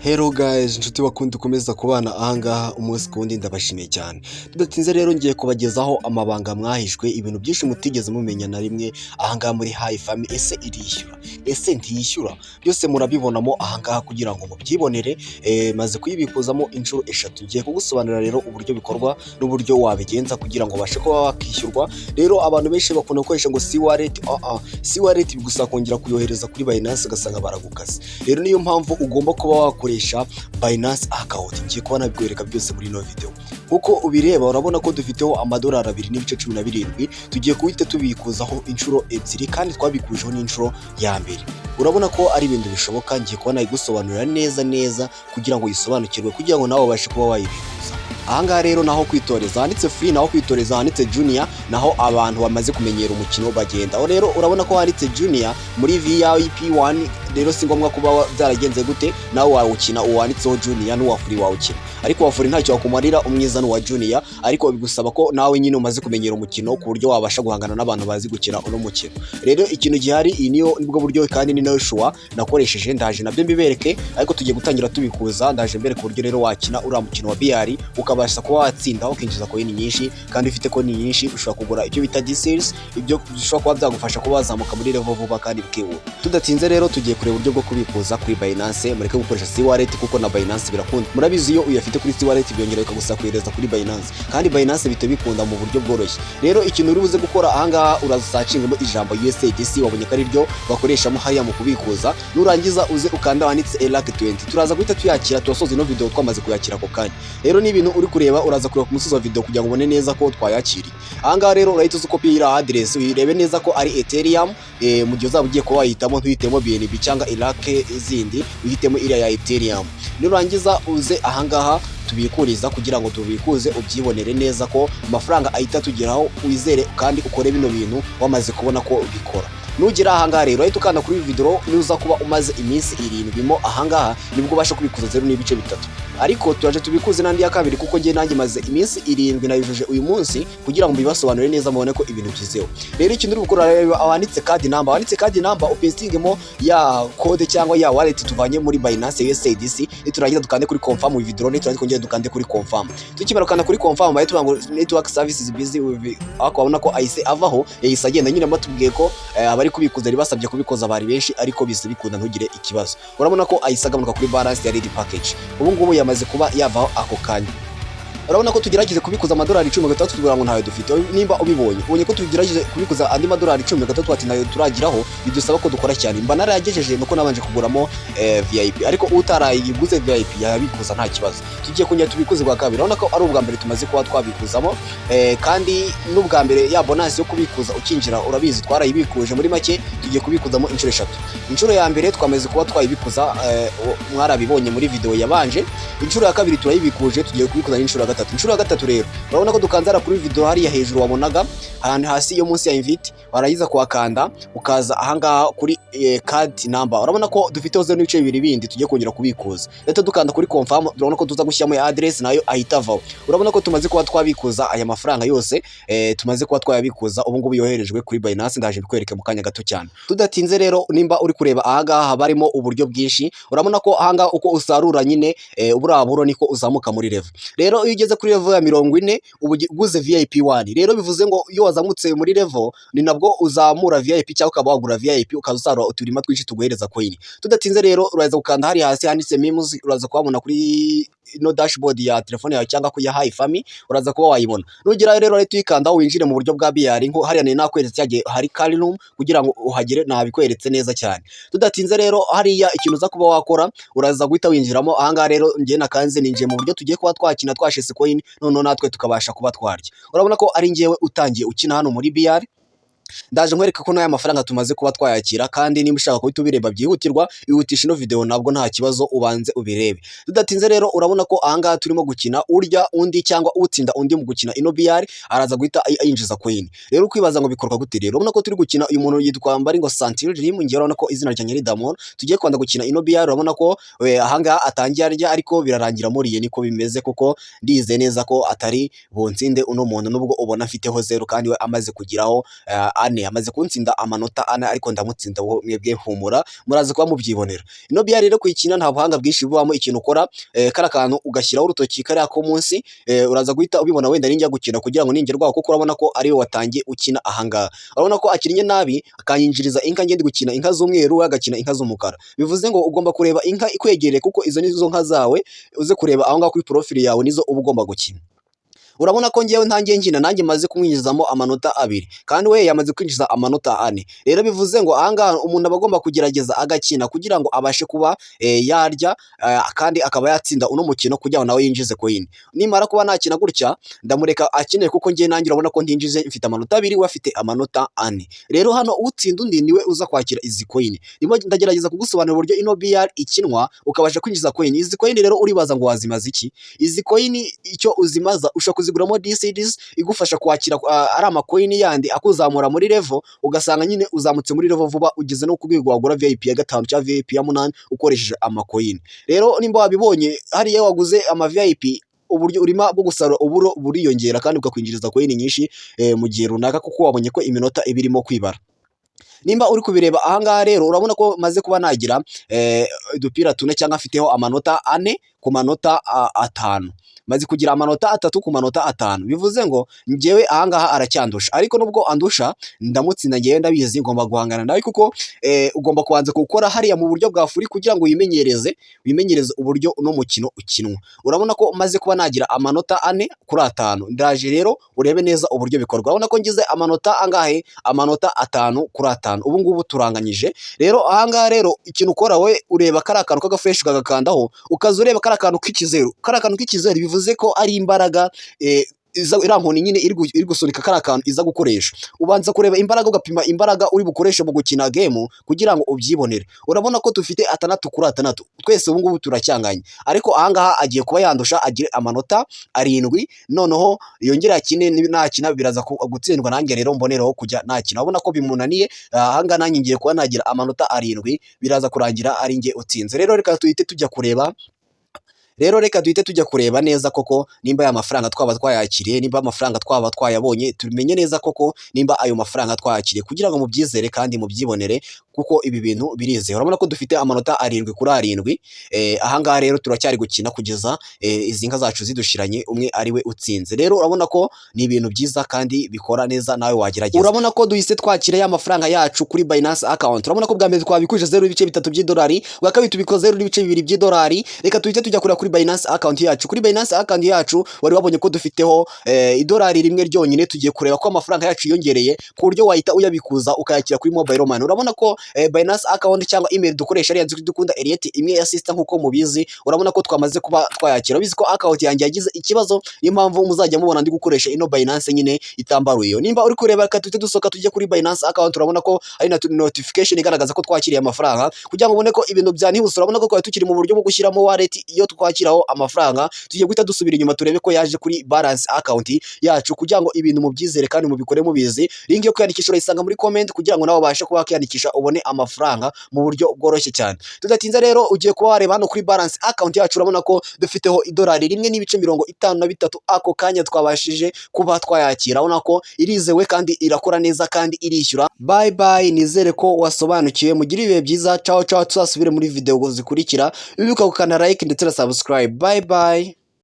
Hello guys, inshuti bakunda ukomeza kubana ahangaha umunsi ku wundi, ndabashimiye cyane. Tudatinze rero, ngiye kubagezaho amabanga mwahishwe, ibintu byinshi mutigeze mumenya na rimwe ahangaha muri Hi Farm. Ese irishyura? Ese ntiyishyura? Byose murabibonamo ahangaha kugira ngo mubyibonere. Maze kuyibikuzamo inshuro eshatu. Ngiye kugusobanurira rero uburyo bikorwa n'uburyo wabigenza kugira ngo ubashe kuba wakishyurwa. Rero abantu benshi bakunda gukoresha ngo C wallet, C wallet bigusaba kongera kuyohereza kuri Binance, ugasanga baragukase. Rero niyo mpamvu ugomba kuba wakoresha Binance account. Ngiye kuba nabikwereka byose muri ino video. Nkuko ubireba, urabona ko dufiteho amadolari 2.17. Tugiye guhita tubikuzaho inshuro ebyiri, kandi twabikujeho n'inshuro ya mbere. Urabona ko ari ibintu bishoboka. Ngiye kuba nabigusobanurira neza neza kugira ngo uyisobanukirwe, kugira ngo nawe ubashe kuba wayibikuza. Ahangaha rero naho kwitoreza handitse free, naho kwitoreza handitse junior, naho abantu bamaze kumenyera umukino bagenda. Aho rero urabona ko handitse junior muri VIP 1. Rero si ngombwa kuba byaragenze gute, nawe wawukina. Uwanditseho junior n'uwa free wawukina, ariko uwa free ntacyo wakumarira, umwiza n'uwa junior. Ariko bigusaba ko nawe nyine umaze kumenyera umukino ku buryo wabasha guhangana n'abantu bazi gukina uno mukino. Rero ikintu gihari, iyi niyo nibwo buryo kandi ni nayo choix nakoresheje. Ndaje nabyo mbibereke, ariko tugiye gutangira tubikuza. Ndaje mbereke uburyo rero wakina uriya mukino wa BR, ukabasha kuba watsinda, ukinjiza coin nyinshi. Kandi ufite coin nyinshi ushobora kugura ibyo bita DCs, ibyo bishobora kuba byagufasha kuba wazamuka muri level vuba kandi bikihuta. Tudatinze rero, tugiye kureba uburyo bwo kubikuza kuri Binance. Mureke gukoresha C wallet, kuko na Binance birakunda. Murabizi, iyo uyafite kuri C wallet byongera bikagusaba kohereza kuri Binance, kandi Binance bihita bikunda mu buryo bworoshye. Rero ikintu uri buze gukora ahangaha, urasearchingamo ijambo USDC, wabonye ko ari ryo bakoreshamo hariya mu kubikuza. Nurangiza uze ukanda wanditse ERC 20. Turaza guhita tuyakira, turasoza ino video twamaze kuyakira ako kanya. Rero ni ibintu uri kureba, uraza kureba ku musozi wa video kugira ngo ubone neza ko twayakiriye. Ahangaha rero urahita uza ukopi iriya address, uyirebe neza ko ari Ethereum. Mu gihe uzaba ugiye kuba wayihitamo, ntuhitemo BNB cyangwa ERC zindi, uhitemo iriya ya Ethereum. Nurangiza uze ahangaha tubikuriza kugira ngo tubikuze, ubyibonere neza ko amafaranga ahita atugeraho. Wizere kandi ukore bino bintu wamaze kubona ko bikora. Nugera ahangaha rero, uhita ukanda kuri withdraw. Nuza kuba umaze iminsi 7 mo ahangaha, nibwo ubasha kubikuza 0.3. Ariko turaje tubikuze n'andi ya kabiri, kuko njye nanjye maze iminsi 7, nayujuje uyu munsi, kugira ngo mbibasobanurire neza mubone ko ibintu byizewe. Rero ikintu uri gukora, reba wanditse card number, wanditse card number, upastingemo ya code cyangwa ya wallet tuvanye muri Binance USDC. Niturangiza dukande kuri confirm withdraw, niturangiza twongere dukande kuri confirm. Tukimara gukanda kuri confirm, bahita tuvuga ngo "Network services busy with", ariko wabona ko ahise avaho, yahise agenda nyine. Batubwiye ko abari kubikuza bari basabye kubikoza bari benshi, ariko bise bikunda, ntugire ikibazo. Urabona ko ahise agabanuka kuri balance ya red package. Ubu ngubu yamaze kuba yavaho ako kanya. Urabona ko tugerageje kubikuza amadolari 13, tugira ngo ntayo dufite. Nimba ubibonye, ubonye ko tugerageje kubikuza andi madolari 13, ati ntayo turagiraho. Bidusaba ko dukora cyane. Mba narayagejeje nuko nabanje kuguramo VIP, ariko utarayiguze VIP yabikuza nta kibazo. Tugiye kongera tubikuze bwa kabiri. Urabona ko ari ubwa mbere tumaze kuba twabikuzamo, kandi n'ubwa mbere ya bonus yo kubikuza ukinjira, urabizi twarayibikuje. Muri make tugiye kubikuzamo inshuro eshatu. Inshuro ya mbere twamaze kuba twayibikuza, mwarabibonye muri video yabanje. Inshuro ya kabiri turayibikuje, tugiye kubikuza n'inshuro ya gatatu. Inshuro ya gatatu rero, urabona ko dukanzara kuri video hariya hejuru wabonaga ahantu hasi yo munsi ya invite. Warangiza kuhakanda, ukaza ahangaha kuri card number. Urabona ko dufiteho 0.2 bindi tugiye kongera kubikuza. Rero dukanda kuri confirm, urabona ko tuza gushyiramo ya address, nayo ahita avaho. Urabona ko tumaze kuba twabikuza aya mafaranga yose, tumaze kuba twayabikuza. Ubu ngubu yoherejwe kuri Binance, ndaje bikwereke mu kanya gato cyane. Tudatinze rero, nimba uri kureba ahangaha, haba harimo uburyo bwinshi. Urabona ko ahangaha uko usarura nyine buriya buro, niko uzamuka muri level. Rero iyo ugeze kuri level ya 40, uba uguze VIP 1. Rero bivuze ngo iyo wazamutse muri level, ni nabwo uzamura VIP cyangwa ukaba wagura VIP, ukaza usarura uturima twinshi tuguhereza coin. Tudatinze rero, uraza gukanda hari hasi handitse memes. Uraza kuhabona kuri ino dashboard ya telefone yawe cyangwa ku ya Hi Farm, uraza kuba wayibona. Nugera rero, urahita uyikandaho, winjire mu buryo bwa BR. Nko hariya nari nakweretse cyagiye hari room, kugira ngo uhagere nabikweretse neza cyane. Tudatinze rero, hariya ikintu uza kuba wakora, uraza guhita winjiramo. Ahangaha rero njye nakanze, ninjiye mu buryo tugiye kuba twakina, twashese coin, noneho natwe tukabasha kuba twarya. Urabona ko ari njyewe utangiye ukina hano muri BR. Ndaje nkwereka ko n'aya mafaranga tumaze kuba twayakira. Kandi niba ushaka guhita ubireba byihutirwa, ihutisha ino video, nabwo nta kibazo, ubanze ubirebe. Tudatinze rero, urabona ko ahangaha turimo gukina, urya undi cyangwa utsinda undi mu gukina ino BR araza guhita yinjiza coin. Rero ukwibaza ngo bikorwa gute? Rero urabona ko turi gukina, uyu muntu yitwa Mbari ngo Santil Dream, ngiye urabona ko izina ryanjye ari Damon. Tugiye kwanda gukina ino BR. Urabona ko ahangaha atangiye arya, ariko birarangira muriye, niko bimeze, kuko ndizeye neza ko atari buntsinde uno muntu, nubwo ubona afiteho 0 kandi we amaze kugiraho. 4, amaze kuntsinda amanota 4, ariko ndamutsinda. Mwebwe humura, muraza kuba mubyibonera. Ino biyari rero kuyikina nta buhanga bwinshi bubamo. Ikintu ukora, kariya kantu ugashyiraho urutoki, kariya ko munsi, uraza guhita ubibona wenda ninjya gukina kugira ngo ningerwaho, kuko urabona ko ariwe watangiye ukina ahangaha. Urabona ko akinnye nabi akanyinjiriza inka, ngende gukina inka z'umweru, we agakina inka z'umukara. Bivuze ngo ugomba kureba inka ikwegereye, kuko izo nizo nka zawe. Uze kureba aho ngaho kuri profile yawe, nizo uba ugomba gukina. Urabona ko ngewe ntangiye nkina, nanjye maze kumwinjizamo amanota 2, kandi we yamaze kwinjiza amanota 4. Rero bivuze ngo ahangaha umuntu aba agomba kugerageza agakina kugira ngo abashe kuba yarya kandi akaba yatsinda uno mukino kugira ngo nawe yinjize coin. Nimara kuba nakina gutya, ndamureka akine, kuko ngewe nanjye urabona ko ntinjize, mfite amanota 2, we afite amanota 4. Rero hano utsinda undi niwe uza kwakira izi coin. Ndimo ndagerageza kugusobanurira uburyo ino BR ikinwa ukabasha kwinjiza coin. Izi coin rero uribaza ngo wazimaza iki? Izi coin icyo uzimaza, ushobora kuziguramo DCDs igufasha kwakira ari ama coin yandi akuzamura muri level, ugasanga nyine uzamutse muri level vuba, ugeze no ku rwego wagura VIP ya 5 cyangwa VIP ya 8 ukoresheje ama coin. Rero nimba wabibonye hariya waguze ama VIP, uburyo urima bwo gusarura uburo buriyongera kandi bukakwinjiriza coin nyinshi mu gihe runaka, kuko wabonye ko iminota iba irimo kwibara. Nimba uri kubireba ahangaha rero, urabona ko maze kuba nagira udupira tune, cyangwa mfiteho amanota 4 ku manota 5, maze kugira amanota 3 ku manota 5. Bivuze ngo njyewe ahangaha aracyandusha, ariko nubwo andusha ndamutsinda. Njyewe ndabizi, ngomba guhangana nawe, kuko ugomba kubanza gukora hariya mu buryo bwa free kugira ngo wimenyereze uburyo uno mukino ukinwa. Urabona ko maze kuba nagira amanota 4 kuri 5. Ndaje rero urebe neza uburyo bikorwa. Urabona ko ngize amanota angahe? Amanota 5 kuri 5. Ubu ngubu turanganyije. Rero ahangaha rero ikintu ukora, we ureba kariya kantu k'aga flèche, ukagakandaho, ukaza ureba kariya kantu k'ikizeru. Kariya kantu k'ikizeru bivuze ko ari imbaraga iriya nkoni nyine iri gusunika kariya kantu iza gukoresha. Ubanza kureba imbaraga, ugapima imbaraga uri bukoreshe mu gukina game kugira ngo ubyibonere. Urabona ko dufite 6 kuri 6 twese, ubu ngubu turacyanganye, ariko ahangaha agiye kuba yandusha agire amanota 7, noneho yongere akine. Nakina biraza gutsindwa, nanjye rero mboneraho kujya nakina. Urabona ko bimunaniye ahangaha, nanjye ngiye kuba nagira amanota 7, biraza kurangira ari njye utsinze. Rero reka duhite tujya kureba neza koko nimba aya mafaranga twaba twayakiriye, nimba amafaranga twaba twayabonye, tumenye neza koko nimba ayo mafaranga twayakiriye, kugira ngo mubyizere kandi mubyibonere, kuko ibi bintu birizewe. Urabona ko dufite amanota 7 kuri 7. Ahangaha rero turacyari gukina kugeza izi nka zacu zidushiranye, umwe ari we utsinze. Rero urabona ko ni ibintu byiza kandi bikora neza, nawe wagerageza. Urabona ko duhise twakira ya mafaranga yacu kuri Binance account. Urabona ko bwa mbere twabikuje 0.3 by'idolari, bwa kabiri tubikoze 0.2 by'idolari. Reka tuhite tujya kureba kuri Binance account yacu. Kuri Binance account yacu wari wabonye ko dufiteho idolari 1 ryonyine. Tugiye kureba ko amafaranga yacu yiyongereye ku buryo wahita uyabikuza ukayakira kuri mobile money. Urabona ko Binance account cyangwa email dukoresha ari dukunda Eliet imwe ya sister, nkuko mubizi. Urabona ko twamaze kuba twayakira. Ubizi ko account yanjye yagize ikibazo, niyo mpamvu muzajya mubona ndi gukoresha ino Binance nyine itambaruye. Nimba uri kureba, reka tuhite dusohoka tujye kuri Binance account. Urabona ko ari na notification igaragaza ko twakiriye amafaranga, kugira ngo ubone ko ibintu byanihuse. Urabona ko twari tukiri mu buryo bwo gushyiramo wallet iyo twakiraho amafaranga. Tugiye guhita dusubira inyuma turebe ko yaje kuri balance account yacu, kugira ngo ibintu mubyizere kandi mubikore mubizi. Link yo kwiyandikisha urayisanga muri comment, kugira ngo nawe ubashe kuba wakiyandikisha ubone amafaranga mu buryo bworoshye cyane. Tudatinze rero, ugiye kuba wareba hano kuri balance account yacu. Urabona ko dufiteho idolari 1.53. Ako kanya twabashije kuba twayakira. Urabona ko irizewe kandi irakora neza kandi irishyura. Bye bye, nizere ko wasobanukiwe. Mugire ibihe byiza. Ciao ciao, tuzasubire muri video zikurikira. Wibuka gukanda like ndetse na subscribe. Bye bye.